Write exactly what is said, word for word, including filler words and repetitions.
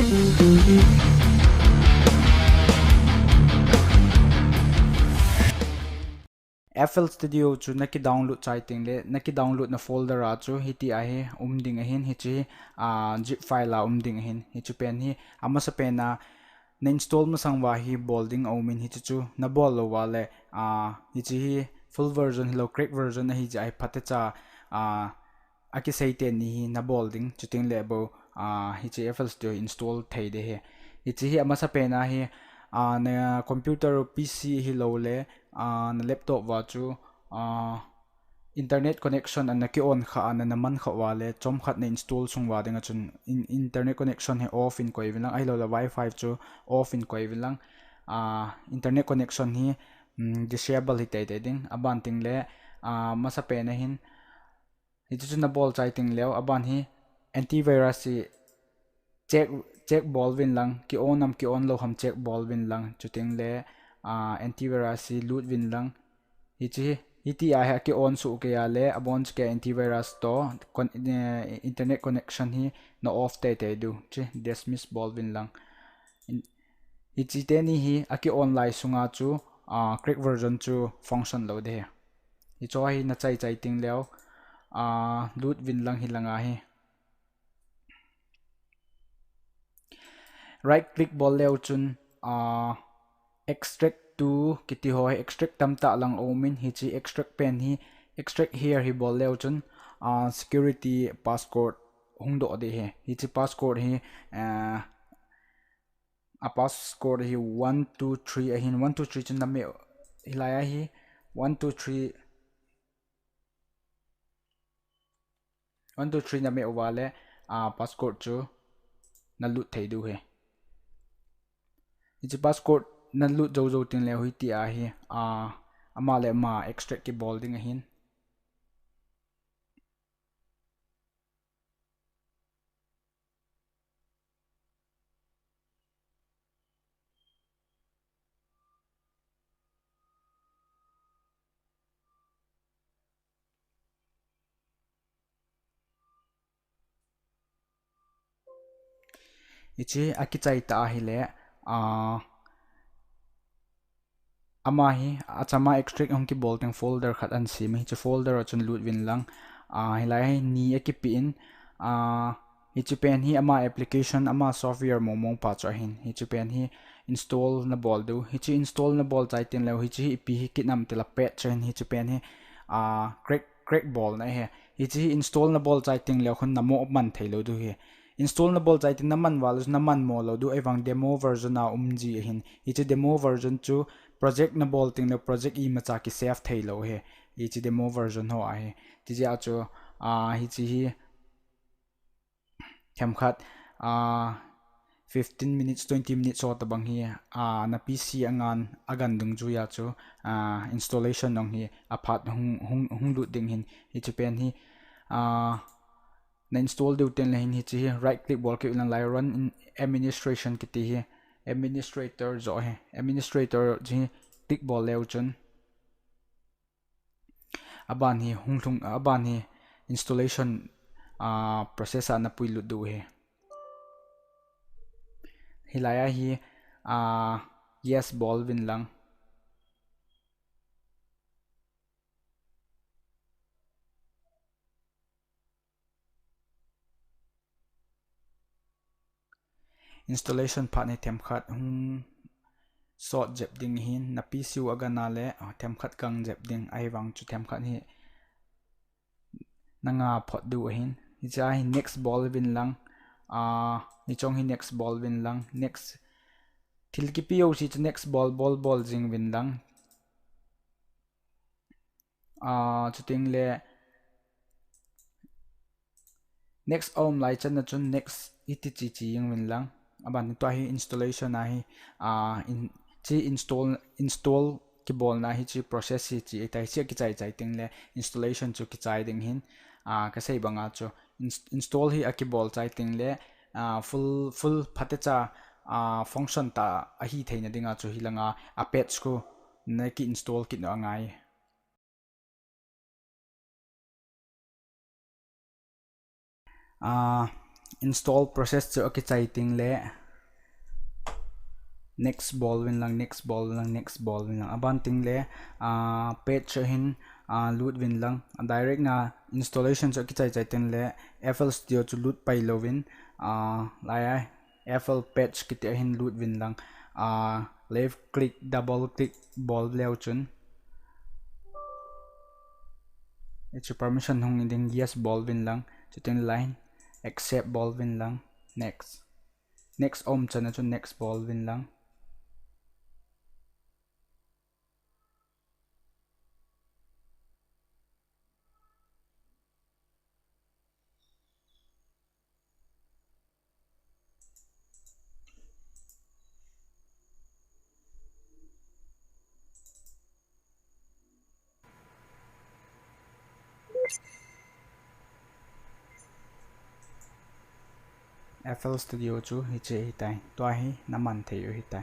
F L Studio chu naki download chai teng le, naki download na folder a chu hiti ahi um ding ahin, hichi, ah, zip file a um ding ahin, hichu pen hi, amasa pen a, na install masang uva hi bol ding a um in hichu chu na bol lou uva le, ah, hichi hi full version hilou, crack version ahi jeh a hi phatecha, ah, akisei teni hi na bol ding, chuteng le bou, ah, hichi F L Studio install thei ding ahi. Hichi hi amasa pen a hi, ah, na computer P C hilou le, ah, na laptop uva chu, ah, internet connection ana ki on kha a, ana man kha uva le, chomkhat na install sung uva ding a chun in, internet connection hi off in koi uvin lang, ahilou le Wi-Fi chu off in koi uvin lang, ah, internet connection hi, mm, disable hi teitei ding, aban teng le, ah, masa pen a hin, hichu chu na bol chai teng leu, aban hi antivirus hi check, check bol uvin lang, ki on am ki on lou ham check bol uvin lang, chuteng le, ah, antivirus hi lut uvin lang, hichi hi, hiti a hi aki on suh kei a le, abon chu kei antivirus toh, con-, eh, internet connection hi na off teitei diu, chi dismiss bol uvin lang. In, hichi teni hi aki on lai sunga chu, ah, crack version chu function lou ding ahi. Hichu hi na chai chai teng leu, ah, lut uvin lang hi langa hi. Right click bol leu chun, ah, extract to kiti ho hi extract tamtah lang a um in, hichi extract pen hi, extract here hi bol leu chun, ah, security passcode hung doh ding ahi. Hichi passcode hi, ah, a passcode hi one two three ahin, one two three chun na meh, hilai a hi, one two three, one two three na meh uva le, ah, passcode chu na lut thei diu ahi. Hichi passcode na lut jou jou teng leu hiti a hi, ah, ama le ama extract ki bol ding ahin. Hichi akichai ta ahile, ah, ama hi, achama extract hung kibol teng folder khat ana sem, hichi folder a chun lut uvin lang. Ah, hilai hi ni akipe in, ah, hichi pen hi ama application, ama software mong mong pa chu ahin. Hichi pen hi install na bol diu. Hichi install na bol chai teng leu, hichi hi ipi hi kinam tila pet chu ahin, hichi pen hi, ah, crack, crack bol na ahi. Hichi hi install na bol chai teng leu khun na mo man thei lou diu ahi. Install na bol chai teng na man uva leu, na man mo lou diu, ahivang demo version a um ji ahin. Hichi demo version chu project na bol teng leu project imacha ki save thei lou ahi. Hichi demo version ho ahi. Tijeh a chu, ah, hichi hi themkhat, ah, fifteen minutes, twenty minutes ho tabang hi, ah, na P C a ngan a gan dungjuia chu, ah, installation jong hi aphat hung, hung, hung lut ding ahin. Hichi pen hi, ah, na install diu teng le hin hichi hi right click bol kit uvin lang, lai run in administration kiti hi, administrator joh hi, administrator hi click bol leu chun aban hi hung lhung, aban hi installation, ah, process a na pui lut diu ahi. Hilai a hi, ah, yes bol uvin lang. Installation phat hi themkhat hung sot jep ding ahin, na P C u a gan a le, ah, themkhat gang jep ding, ahivang chu themkhat hi na nga phot diu ahin. Hichea hi next bol uvin lang, ah, hichong hi next bol uvin lang, next. Thil kipe jouse chu next bol, bol, bol jing uvin lang. Ah, chuteng le next a um lai channa chun next hiti chi chi jing uvin lang. Aban tua hi installation a hi, ah, in, chi install, install kibolna hichi process hichi, hitia hichi kichai chai teng le installation chu kichai ding ahin, ah, kasei banga chu ins-, install hi akibol chai teng le, ah, full, full phatecha, ah, function tah ahi theina dinga chu hilanga a patch khu na ki install kit u angai. Ah, Install process chu akichai teng le next bol uvin lang, next bol uvin lang, next bol uvin lang. Aban teng le, ah, page chu hin, ah, lut uvin lang. Direct na installation chu akichai chai teng le F L Studio chu lut pai louvin, ah, lai ai, F L page kiti a hin lut uvin lang. Ah, left click, double click bol leu chun, hichu permission hung ding, yes bol uvin lang. Chuteng le accept bol uvin lang. Next. Next um chan a chun next bol uvin lang. F L Studio chu hiche hitai. Tua hi naman thei u hitai.